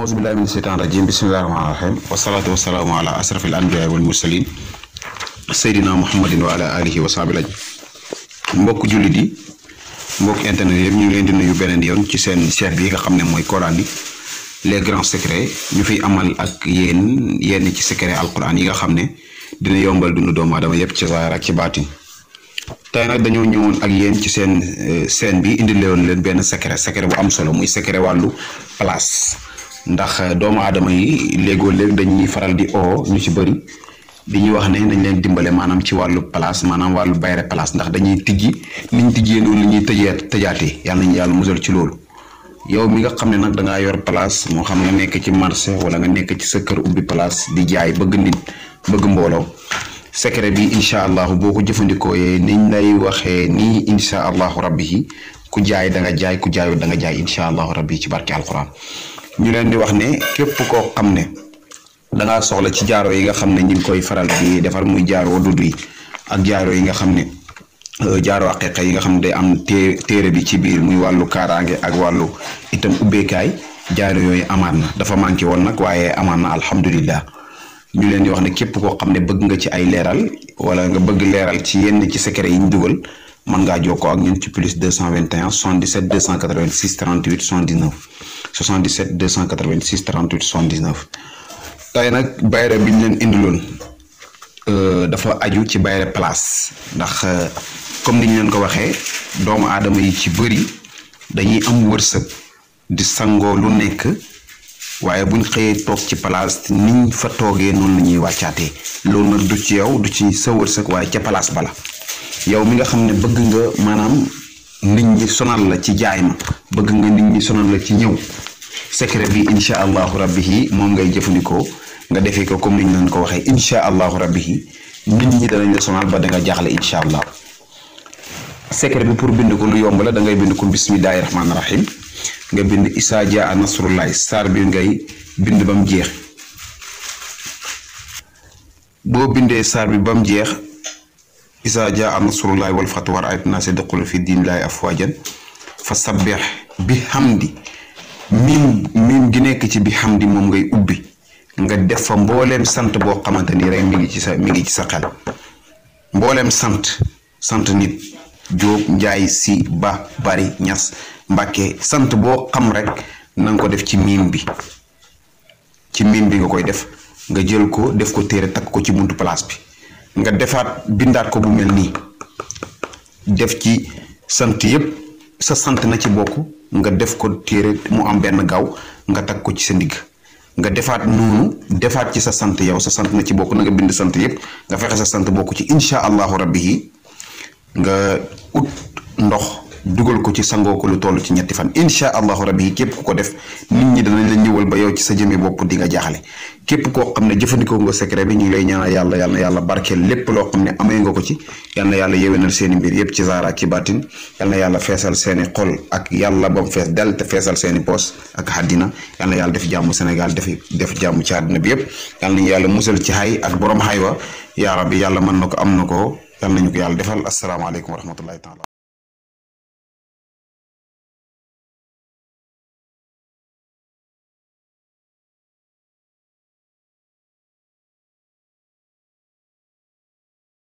auzu billahi min sheytaan rajim bismillahi rahmaani rahim wasalaatu wasalaamu ala asrafil anbiyaa wal mursalin seydina muhammadin wa ala alihi wa sahbihi mbokk jullit yi mbokk internet yëpp ñu ngi leen di nuyu beneen yoon ci seen chef bi nga xam ne mooy coranique les grands secrets ñu fiy amal ak yenn ci secret alquran yi nga xam ne dina yombal dundu doomu aadama yëpp ci zaahir ak ci baatin. tey nag dañoo ñëwoon ak yéen ci seen bi indi leen benn secret bu am solo muy secret wàllu place ndax doomu aadama yi léegoo léeg dañuy faral di ñu ci bëri di ñu wax ne nañ leen dimbale maanaam ci wàllu place maanaam wàllu bayre place ndax dañuy tijji niñ tijjee noonu la ñuy tëjaatee yàlla nañu yàlla musal ci loolu. yow mi nga xam ne nag dangaa yor place moo xam nga nekk ci marché wala nga nekk ci sa kër ubbi place di jaay bëgg nit bëgg mbooloo secret bi incha allahu boo ko jëfandikoo niñ lay waxee nii incha allahu rabbi yi ku jaay da nga jaay ku jaayoo da nga jaay incha allahu rabbi ci barke alquran. ñu leen di wax ne képp koo xam ne dangaa soxla ci jaaro yi nga xam ne ñu ngi koy faral di defar muy jaaro dudd yi ak jaaro yi nga xam ne jaaro aqiqa yi nga xam ne day am téere bi ci biir muy wàllu kaaraange ak wàllu itam ubbeekaay jaaro yooyu amaan na dafa manqué woon nag waaye amaan na alhamdulillah. ñu leen di wax ne képp koo xam ne bëgg nga ci ay leeral wala nga bëgg leeral ci yenn ci secret yi ñu dugal mën ngaa jokkoo ak ñun ci plus 221 77 286 38 79 77 286 38 79. tey nag bayre bi ñu leen indiloon dafa aju ci bayre place ndax comme ni ñu leen ko waxee doomu aadama yi ci bëri dañuy am wërsëg di sangoo lu nekk. waaye buñ xëyee toog ci place niñ fa toogee noonu la ñuy wàccaatee loolu nag du ci yow du ci sa wërsëg waaye ca place bala yow mi nga xam ne bëgg nga maanaam nit ñi sonal la ci jaay ma bëgg nga nit ñi sonal la ci ñëw secret bi incha allahu rabbi yi moom ngay jëfandikoo nga defee ko comme niñ leen ko waxee incha allahu rabbi yi nit ñi danañ la sonal ba da nga jaaxle incha allah. secret bi pour bind ko lu yomb la da ngay bind ko bismillahi rahmaani rahim. nga bind isaa jaa nasrullahi saar bi ngay bind ba mu jeex boo bindee saar bi ba mu jeex isaa jaa nasrullahi wal fathu wa ra'aytan naasa yadkhuluuna fi diinillaahi afwaajan fa sabbih bi hamdi miim gi nekk ci bi hamdi moom ngay ubbi nga def fa mbooleem sant boo xamante ni rek mi ngi ci sa xel mbooleem sant nit Jóob Njaay Si Ba Bari Ñas Mbàkke sant boo xam rek na nga ko def ci miim bi nga koy def nga jël ko def ko téere takk ko ci buntu place bi nga defaat bindaat ko bu mel nii def ci sant yépp sa sant na ci bokk nga def ko téere mu am benn gaaw nga takk ko ci sa ndigg nga defaat noonu defaat ci sa sant yow sa sant na ci bokk na nga bind sant yépp nga fexe sa sant bokk ci incha allahu rabbi yi nga ut ndox dugal ko ci sangoo ko lu toll ci ñetti fan incha allahu rabbi yi képp ku ko def nit ñi danañ la ñëwal ba yow ci sa jëmee bopp di nga jaaxle képp koo xam ne jëfandikoo nga secret bi ñu ngi lay ñaanal yal na yàlla barkeel lépp loo xam ne amee nga ko ci yal na yàlla yewenal seeni mbir yëpp ci zaahir ak ci baatin yal na yàlla feesal seeni xol ak yàlla ba mu fees del te feesal seeni poos ak àddina yal na yàlla def jàmm Sénégal def jàmm ci àddina bi yëpp yal nañu yàlla musal ci xay ak borom xay wa yaa rabbi yàlla mën na ko am na ko yal nañu ko yàlla defal asalaamaaleykum wa rahmatullahi taala